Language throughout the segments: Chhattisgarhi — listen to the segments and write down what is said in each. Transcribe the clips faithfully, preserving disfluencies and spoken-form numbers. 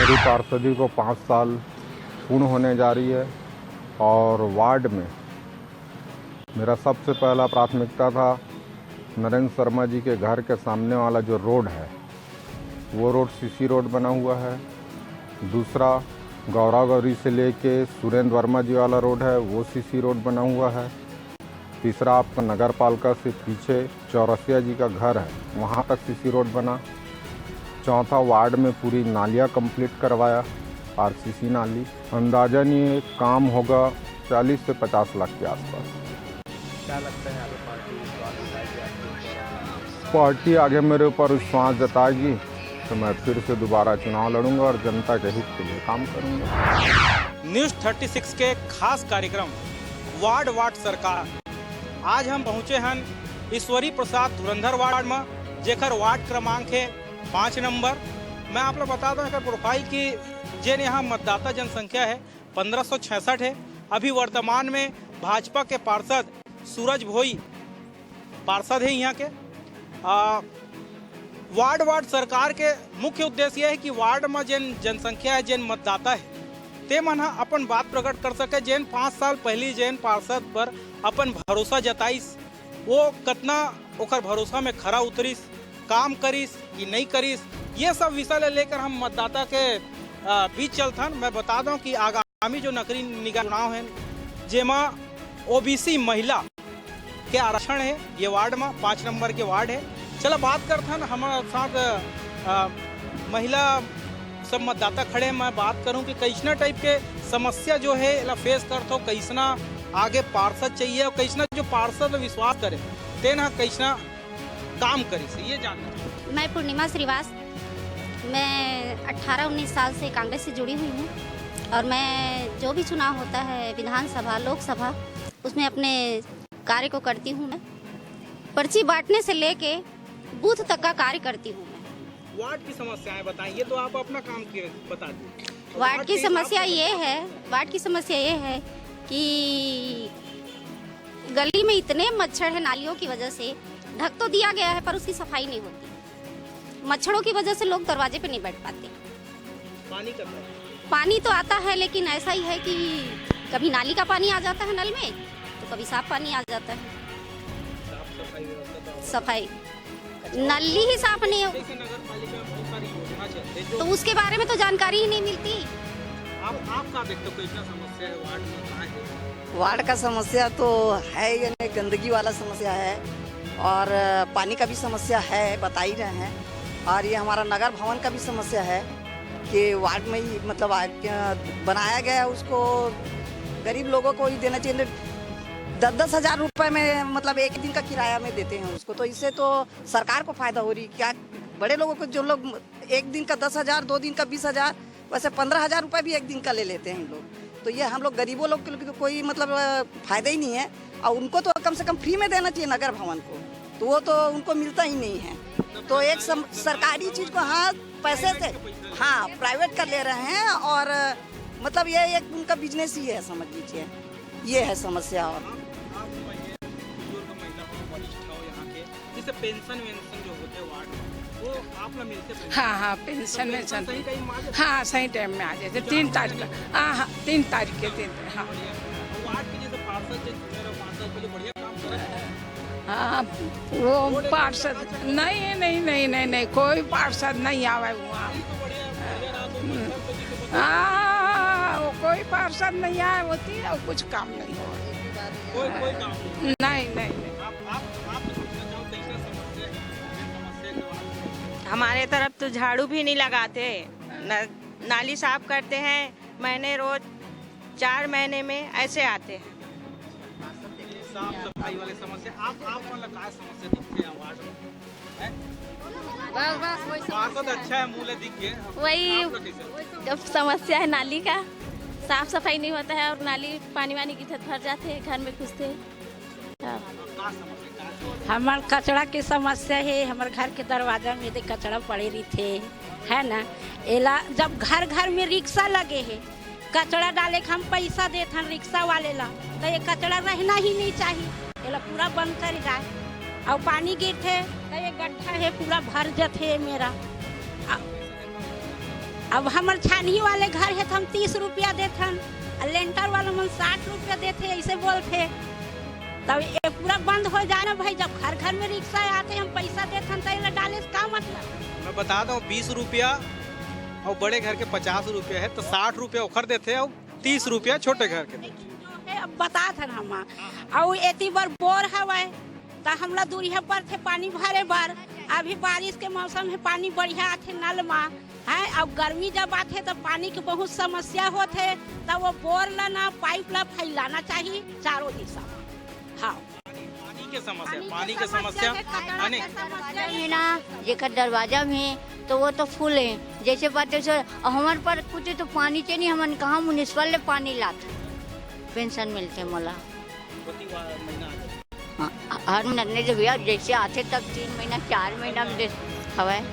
मेरी पार्षदी को पाँच साल पूर्ण होने जा रही है और वार्ड में मेरा सबसे पहला प्राथमिकता था नरेंद्र शर्मा जी के घर के सामने वाला जो रोड है, वो रोड सीसी रोड बना हुआ है। दूसरा, गौरा गौरी से लेके सुरेंद्र वर्मा जी वाला रोड है, वो सीसी रोड बना हुआ है। तीसरा, आपका नगर पालिका से पीछे चौरसिया जी का घर है, वहाँ तक सीसी रोड बना। चौथा, वार्ड में पूरी नालियाँ कंप्लीट करवाया, आरसीसी नाली। अंदाजन ये काम होगा चालीस से पचास लाख के आसपास। क्या लगता है, आगे पार्टी विश्वास जताएगी आपके ऊपर? पार्टी आगे मेरे ऊपर विश्वास जताएगी तो मैं फिर से दोबारा चुनाव लड़ूंगा और जनता के हित के लिए काम करूंगा। न्यूज़ थर्टी सिक्स के खास कार्यक्रम वार्ड वार्ड सरकार। आज हम पहुँचे हन ईश्वरी प्रसाद धुरंधर वार्ड में, जेकर वार्ड क्रमांक है पाँच नंबर। मैं आप लोग बता दूं एकर प्रोफाइल की, जेन यहाँ मतदाता जनसंख्या है पंद्रह सौ छियासठ है। अभी वर्तमान में भाजपा के पार्षद सूरज भोई पार्षद है यहाँ के। आ, वार्ड वार्ड सरकार के मुख्य उद्देश्य यह है कि वार्ड में जेन जनसंख्या है, जेन मतदाता है, ते मन ह अपन बात प्रकट कर सके। जेन पाँच साल पहली जेन पार्षद पर अपन भरोसा जताइस, वो कतना ओकर भरोसा में खरा उतरिस, काम करिस कि नहीं करिस, ये सब विषय ले लेकर हम मतदाता के, आ, बीच चलथन। मैं बता दूं कि आगामी जो नगरीय निकाय चुनाव है, जेमा ओबीसी महिला के आरक्षण है, ये वार्ड में पाँच नंबर के वार्ड है। चला बात करथन हमारे साथ, अ, महिला सब मतदाता खड़े हैं। मैं बात करूं कि कैसना टाइप के समस्या जो है एला फेस करथो, कैसना आगे पार्षद चाहिए और कैसना जो पार्षद विश्वास करे, तेन ह कैसना काम करिस, ये जानना चाहूँ। मैं पूर्णिमा श्रीवास, मैं अठारह उन्नीस साल से कांग्रेस से जुड़ी हुई हूँ और मैं जो भी चुनाव होता है, विधानसभा, लोकसभा, उसमें अपने कार्य को करती हूँ। मैं पर्ची बांटने से लेके बूथ तक का कार्य करती हूँ मैं। वार्ड की समस्याएं बताएं, ये तो आप अपना काम किए बता दिए। वार्ड की समस्या ये है, वार्ड की समस्या ये है कि गली में इतने मच्छर है नालियों की वजह से, ढक तो दिया गया है पर उसकी सफाई नहीं होती। मच्छरों की वजह से लोग दरवाजे पे नहीं बैठ पाते। पानी कब आता है? पानी तो आता है, लेकिन ऐसा ही है कि कभी नाली का पानी आ जाता है नल में, तो कभी साफ पानी आ जाता है। साफ सफाई व्यवस्था तो आप सफाई, नली ही साफ नहीं हो। जैसे नगर पालिका में बहुत सारी योजना चलते जो तो उसके बारे में तो जानकारी ही नहीं मिलती। आप, आप का देखते हो, कैसा समस्या है वार्ड में, कहाँ है? वार्ड का समस्या तो है, यानी गंदगी वाला समस्या है और पानी का भी समस्या है, बता ही रहे हैं। और ये हमारा नगर भवन का भी समस्या है कि वार्ड में ही, मतलब, आज, अ, बनाया गया है, उसको गरीब लोगों को ही देना चाहिए। दस दस हज़ार रुपए में, मतलब, एक दिन का किराया में देते हैं उसको, तो इससे तो सरकार को फायदा हो रही। क्या बड़े लोगों को, जो लोग एक दिन का दस हज़ार, दो दिन का बीस हज़ार, वैसे पन्द्रह हज़ार रुपये भी एक दिन का ले लेते हैं हम लोग। तो ये हम लोग गरीबों लोग के लिए तो कोई, मतलब, अ, फायदा ही नहीं है। और उनको तो कम से कम फ्री में देना चाहिए नगर भवन को, तो वो तो उनको मिलता ही नहीं है। तो एक सम-, सरकारी चीज़ को, हाँ, पैसे से, हाँ, प्राइवेट का ले रहे हैं और, अ, मतलब, ये एक उनका बिजनेस ही है, समझ लीजिए, ये है समस्या। और आप, आप बुजुर्ग महिला हो, वरिष्ठ हो यहाँ के, जैसे पेंशन वेंशन जो होते हैं वार्ड में, वो आप ना मिलते हैं? हाँ, हाँ, पेंशन तो पेंशन वेंशन। सही टाइम में आ जाता है? हाँ, सही टाइम में आ जाते, तीन तारीख का। हाँ, हाँ, तीन तारीख के दिन, हाँ। बढ़िया। और वार्ड के जैसे पार्षद जो चुने रहो, पाँच साल पहले बढ़िया काम करा है? हाँ, वो पार्षद, नहीं, नहीं, नहीं, नहीं, नहीं, कोई पार्षद नहीं आवे वहाँ। तो बढ़िया, बढ़िया रहा तो मच्छर को भी तो बचा। हाँ, वो कोई पार्षद नहीं आए होती और कुछ काम नहीं हो। कोई, कोई काम नहीं। नहीं, नहीं, नहीं। आप, आप, आप तो पूछना चाहो, कैसा समस्या है? समस्या के बारे में। हमारे तरफ तो झाड़ू भी नहीं लगाते, न-, नाली साफ करते हैं, महीने रोज चार महीने में ऐसे आते हैं। साफ सफाई वाले समस्या, आप, आप मन ला का समस्या दिखथे यहाँ वार्ड में? हैं? बस, बस, वही समस्या पार्षद है। अच्छा है, मुँह ले दिख गए। वही आप लोग कैसे? अब समस्या है नाली का, साफ सफाई नहीं होता है और नाली पानी वानी गिरथे त भर जाथे, घर में घुसथे। हाँ। का समस्या, का समस्या? हमर कचरा के समस्या हे, हमर घर के दरवाजा में दे कचरा पड़े रहिथे, है ना? एला जब घर घर में रिक्शा लगे हे, कचरा डाले के हम पैसा देथन रिक्शा वाले ला, तो ये कचरा रहना ही नहीं चाहिए, एला पूरा बंद करे जाए। और पानी गिरथे तो ये गड्ढा है, पूरा भर जथे मेरा। आ, अब हमर छानही वाले घर हे, त हम तीस रुपया देथन, अउ लेंटर वाला मन साठ रुपया देथे, अइसे बोलथे। तब ये पूरा बंद हो जाए ना भाई, जब घर घर में रिक्शा आथे, हम पैसा देथन, त एला डाले से का मतलब? मैं बता दूं, बीस रुपया अउ बड़े घर के पचास रुपया हे, त साठ रुपया ओखर देथे अउ तीस रुपया छोटे घर के देथे। अब बतात हन हम, अउ एती बर बोर हवय, त हमला दूरिहा परथे पानी भरे बर। अभी बारिश के मौसम हे, पानी बढ़िया आथे नल मा, है। अब गर्मी जब आथे, त पानी के बहुत समस्या होथे, त वो बोर ला ना, पाइप ला फैलाना चाहिए चारों दिशा। हाँ। पानी के समस्या, पानी के समस्या के खतरा अनेक। के समस्या हे ना, जेकर दरवाजा में हे, तो वो तो फुल हे। जैसे बात, जैसे हमर पर कुछ तो पानी चे नहीं, हमन कहाँ म्युनिसिपल ले पानी लात, पेंशन मिलथे मोला। प्रति वा-, महीना आ जाए। हाँ, हर महीना नहीं दे भैया, जैसे आथे तब तीन महीना, चार महीना में दे हवय।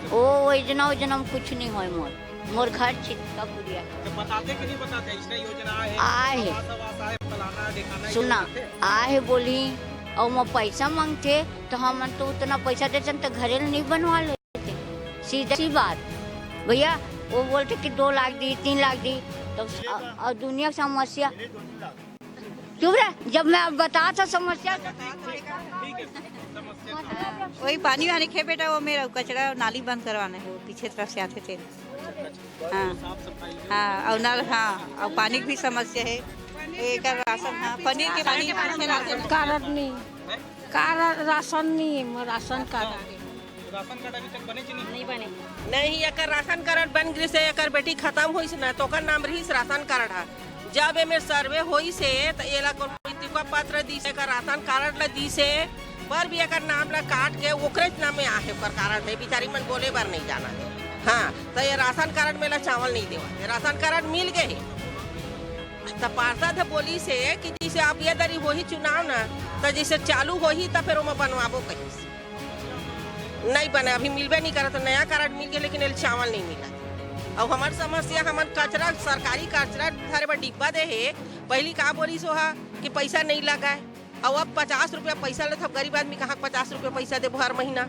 ओ, योजना, योजना में कुछ नहीं होय मोर, मोर घर छिटका पुरिया। तो बताते कि नहीं बताते, इसने योजना आए, आए। आवास, आवास आए, फलाना, ढिकाना, सुना, योजना थे। आए बोली, अउ मैं पैसा मांगथे, तो हमन तो उतना पैसा देथन, तो घरे नहीं बनवा ले। सीधी सी बात भैया, वो बोलथे कि दो लाख दी, तीन लाख दी, तो अ-, अ, दुनिया की समस्या। चुप रह, जब मैं अब बता था समस्या। वही पानी वानी खे बेटा, वो मेरा कचरा नाली बंद करवाना है, वो पीछे तरफ से आते थे। हाँ, हाँ, और नल, हाँ, और पानी की भी समस्या है। एकर राशन, हाँ, पनीर के पानी पीछे रहते हैं। कार्ड नहीं, कार्ड, राशन नहीं है, राशन कार्ड। राशन कार्ड अभी तक बने कि नहीं? नहीं बने। नहीं, एकर राशन कार्ड बन गिस हे, एकर बेटी खत्म होइस ना, तो ओकर नाम रहिस राशन कार्ड हा। जब एमे सर्वे होइस हे, त एला कोनो इस्तीफा पत्र दिस हे, एकर राशन कार्ड ला दिस हे, पर भी एकर नाम ला काट के ओकरे नाम में आहे, ओकर कार्ड में बेचारी मन बोले बर नहीं जाना। हाँ, तो ये राशन कार्ड में ला चावल नहीं देवा, ये राशन कार्ड मिल गए हे। त पार्षद ह बोलिस हे कि जैसे अब ये दरी होही चुनाव ना, त जैसे चालू होही, त फिर ओमा बनवाबो कहिस। नहीं बने, अभी मिलबे नहीं करत, नया कार्ड मिल गया, लेकिन एल चावल नहीं मिला। अब हमार समस्या, हमन कचरा, सरकारी कचरा धरे बर डिब्बा दे हे, पहली का बोलिस ओहा कि पैसा नहीं लगा है, अब, अब पचास रुपया पैसा लेत हव, गरीब आदमी कहाँ पचास रुपया पैसा देबो हर महीना,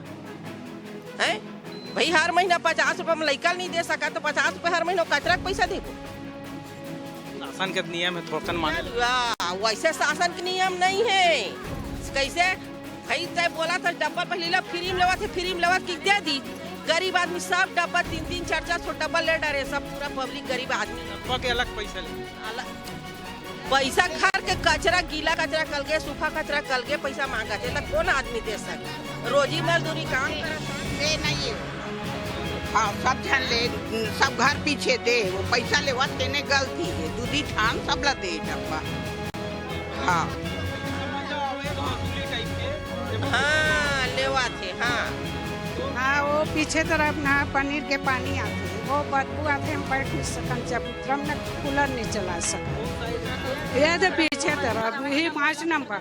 हैं? भाई, हर महीना पचास रुपया में लइका नहीं दे सका, तो पचास रुपया हर महीना कचरा के पैसा देबो? शासन के नियम है, थोड़कन माने। वाह, वैसे शासन के नियम नहीं है। कैसे? भाई, तय बोला था डब्बा पहले ला, फ्री में लेवा थे, फ्री में लेवा कि दे दी। गरीब आदमी सब डब्बा, तीन तीन चार चार सौ डब्बा ले डारे, सब पूरा पब्लिक गरीब आदमी। डब्बा के अलग पैसा ले। अलग पैसा घर के कचरा, गीला कचरा कल के, सूखा कचरा कल के पैसा मांगा थे, तो कौन आदमी दे सके? रोजी मजदूरी काम करत हे। ले नहीं है। हाँ, सब झन ले, सब घर पीछे दे, वो पैसा लेवा तेने गलती है, दूधी थान सब ला दे डब्बा। हाँ। हाँ, लेवा थे, हाँ। हाँ, वो पीछे तरफ ना पनीर के पानी आथे, वो बदबू आथे, हम बैठ नहीं सकन, चबूतरा में ना कूलर नहीं चला सकन। ये दे पीछे तरफ, यही पाँच नंबर।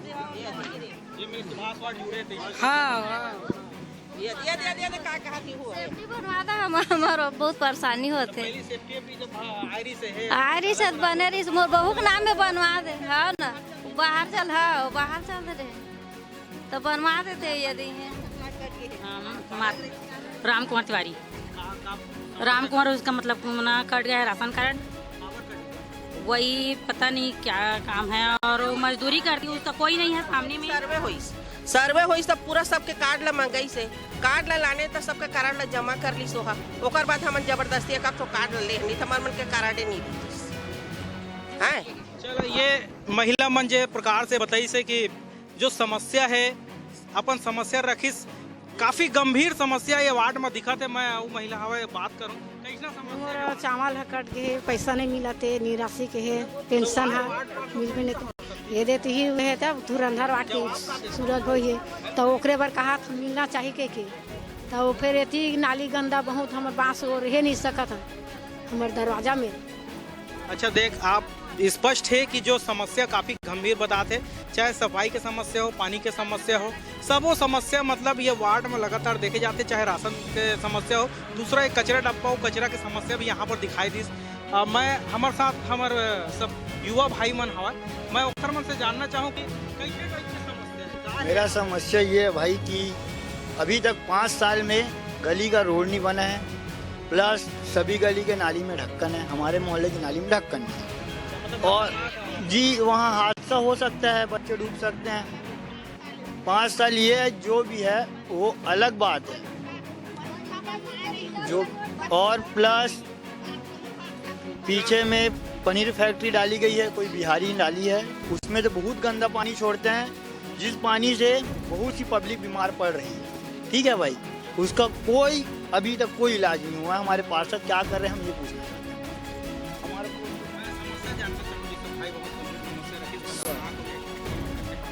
हाँ, हाँ। ये, ये, ये, ये, ये का कहा थी हुआ है? सेफ्टी बनवा दे, हम, हमार बहुत परेशानी होथे। पहली सेफ्टी भी जब, हाँ, आयरी से है। आयरी से बने रही, मोर बहू के नाम में बनवा दे, हाँ ना। बाहर चल, हाँ, बाहर चल रहे। तो बनवा देते यदि है। हाँ, हमार राम कुमार तिवारी। राम कुमार उसका मतलब ना कट गया है राशन कार्ड। वही पता नहीं क्या काम है और वो मजदूरी करती है, उसका कोई नहीं है सामने में। सर्वे होइस, सर्वे होइस तब पूरा सबके कार्ड ला मंगाइस हे, कार्ड ला लाने त सबके कार्ड ला जमा कर ली सोहा, ओकर बाद हमन जबरदस्ती एक ठो कार्ड ला ले, नहीं त हमर मन के कार्डे नहीं दीस। हैं? चलो, ये महिला मन जे प्रकार से बताइस हे कि जो समस्या है, अपन समस्या रखिस, काफी गंभीर समस्या ये वार्ड में दिखत हे। मैं वो महिला हवे बात करूं, कैसना समस्या मोर हे? चावल ह कट गे हे, पैसा नहीं मिलत हे, निराशी के हे, पेंशन ह मिलबे नहीं कर-, ये देती ही हे तब धुरंधर वाट के सूरज होई हे, तो ओकरे बर कहा मिलना चाहिए के, के? तो फिर एती नाली गंदा बहुत, हमर बांस वो रहे नहीं सकत हे हमर दरवाजा में। अच्छा देख, आप स्पष्ट हे कि जो समस्या काफी गंभीर बतात हे, चाहे सफाई के समस्या हो, पानी के समस्या हो, सबो समस्या मतलब ये वार्ड में लगातार देखे जाथे, चाहे राशन के समस्या हो, दूसरा एक कचरा डब्बा हो, कचरा के समस्या भी यहाँ पर दिखाई दीस। अ, मैं, हमर साथ हमर, अ, सब युवा भाई मन हवय, मैं ओखर मन से जानना चाहूँ कि कैसे टाइप के समस्या हे, का हे? मेरा समस्या ये है भाई कि अभी तक पाँच साल में गली का रोड नहीं बना है, प्लस सभी गली के नाली में ढक्कन है, हमारे मोहल्ले की नाली में ढक्कन नहीं है। और जी, वहाँ हादसा हो सकता है, बच्चे डूब सकते हैं। पाँच साल ये है, जो भी है वो अलग बात है। जो और प्लस पीछे में पनीर फैक्ट्री डाली गई है, कोई बिहारी ने डाली है, उसमें तो बहुत गंदा पानी छोड़ते हैं, जिस पानी से बहुत सी पब्लिक बीमार पड़ रही है। ठीक है भाई, उसका कोई, अभी तक कोई इलाज नहीं हुआ है। हमारे पार्षद क्या कर रहे हैं, हम ये पूछना चाहते हैं।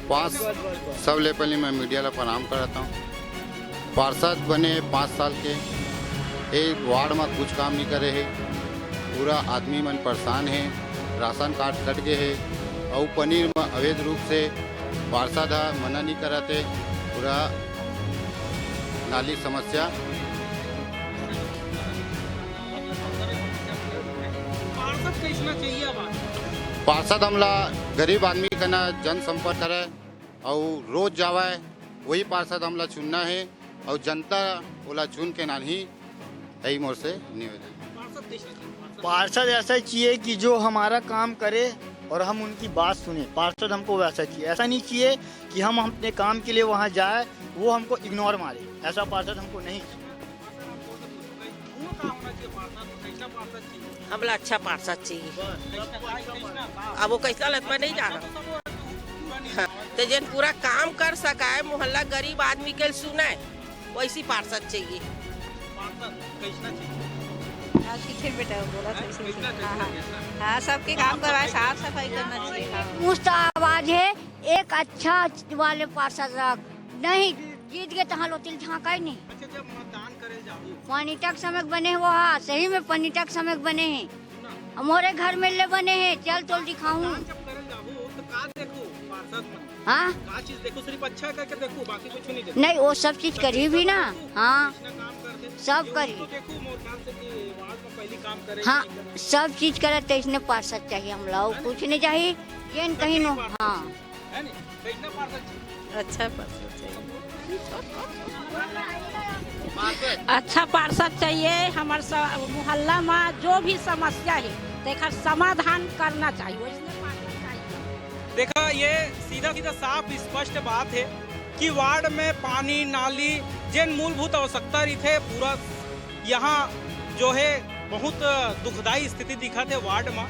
पाँच सबले पहले मैं मीडिया ला प्रणाम करता हूँ। पार्षद बने पाँच साल के, ए वार्ड में कुछ काम नहीं करे है। पूरा आदमी मन परेशान है, राशन कार्ड कट गए है और पनीर में अवैध रूप से पार्षद ह मना नहीं करत है। पूरा नाली समस्या। पार्षद कैसना चाहिए अब? पार्षद हमला गरीब आदमी कना जनसंपर्क करे और रोज जावे, वही पार्षद हमला चुनना है और जनता ओला चुन के नानी, यही मोर से निवेदन। पार्षद ऐसा चाहिए कि जो हमारा काम करे और हम उनकी बात सुने। पार्षद हमको वैसा चाहिए, ऐसा नहीं चाहिए कि हम अपने काम के लिए वहाँ जाए, वो हमको इग्नोर मारे। ऐसा पार्षद हमको नहीं चाहिए। वो का होना चाहिए पार्षद में? कैसा पार्षद चाहिए? हमला अच्छा पार्षद चाहिए। कैसा, कैसा पार्षद? अब वो कैसा लगता नहीं जाना। हाँ, तो जेन पूरा काम कर सकाए, मोहल्ला गरीब आदमी के सुनाए, वैसी पार्षद चाहिए। पार्षद कैसा चाहिए? हाँ, ठीक है बेटा, बोला था इसी कैसा हाँ हाँ चाहिए? हाँ, सबके काम करवाए, साफ सफाई करना चाहिए। हाँ। मुस्त आवाज है, एक अच्छा वाले पार्षद रख। नहीं, जीत गए तो हाँ लोतिल झांका ही नहीं। अच्छा, जब मतदान करे जाओ, पनीटक समेत बने हैं वो, हाँ, सही में पनीटक समेत बने हैं। हमारे घर में ले बने हैं, चल तोल दिखाऊं। मतदान जब करे जाओ तो का देखो पार्षद में? हाँ, का चीज देखो? सिर्फ अच्छा करके देखो, बाकी कुछ नहीं देखो। नहीं, वो सब चीज करी भी ना। हाँ, इसने काम कर दे। सब ये करी। तो देखो मोर ख्याल से कि वार्ड में पहली काम करे। हाँ, सब चीज करे तो इसने पार्षद चाहिए हमला, और कुछ नहीं चाहिए। जेन कहीं नो, हाँ। है नहीं? कैसा पार्षद चाहिए? अच्छा पार्षद चाहिए। पार्षद। अच्छा पार्षद चाहिए। हमार स- मोहल्ला में जो भी समस्या है, तेकर समाधान करना चाहिए। वैसने पार्षद चाहिए। देखा, ये सीधा सीधा साफ स्पष्ट बात है कि वार्ड में पानी, नाली, जेन मूलभूत आवश्यकता रहिथे, पूरा यहाँ जो है बहुत दुखदाई स्थिति दिखत है वार्ड में।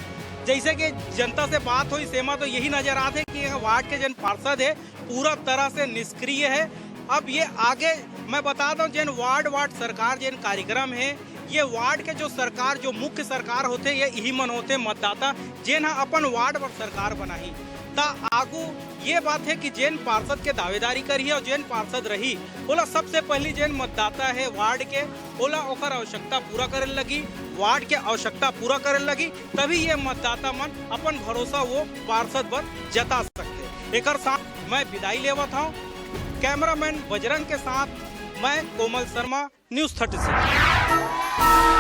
जैसे कि जनता से बात हुई, सेमा तो यही नजर आत है कि यहाँ वार्ड के जेन पार्षद है, पूरा तरह से निष्क्रिय है। अब ये आगे मैं बता दूं, जेन वार्ड वार्ड सरकार, जेन कार्यक्रम है, ये वार्ड के जो सरकार, जो मुख्य सरकार होते, ये इही मन होते, मतदाता, जेन ह अपन वार्ड बर सरकार बनाही। त आगू ये बात है कि जेन पार्षद के दावेदारी करही और जेन पार्षद रही, ओला सबसे पहली जेन मतदाता है वार्ड के, ओला ओकर आवश्यकता पूरा करे लगी, वार्ड के आवश्यकता पूरा करे लगी, तभी ये मतदाता मन अपन भरोसा वो पार्षद पर जता सकते। एकर साथ मैं विदाई लेवत हूँ। कैमरामैन बजरंग के साथ मैं Komal Sharma, news thirty six.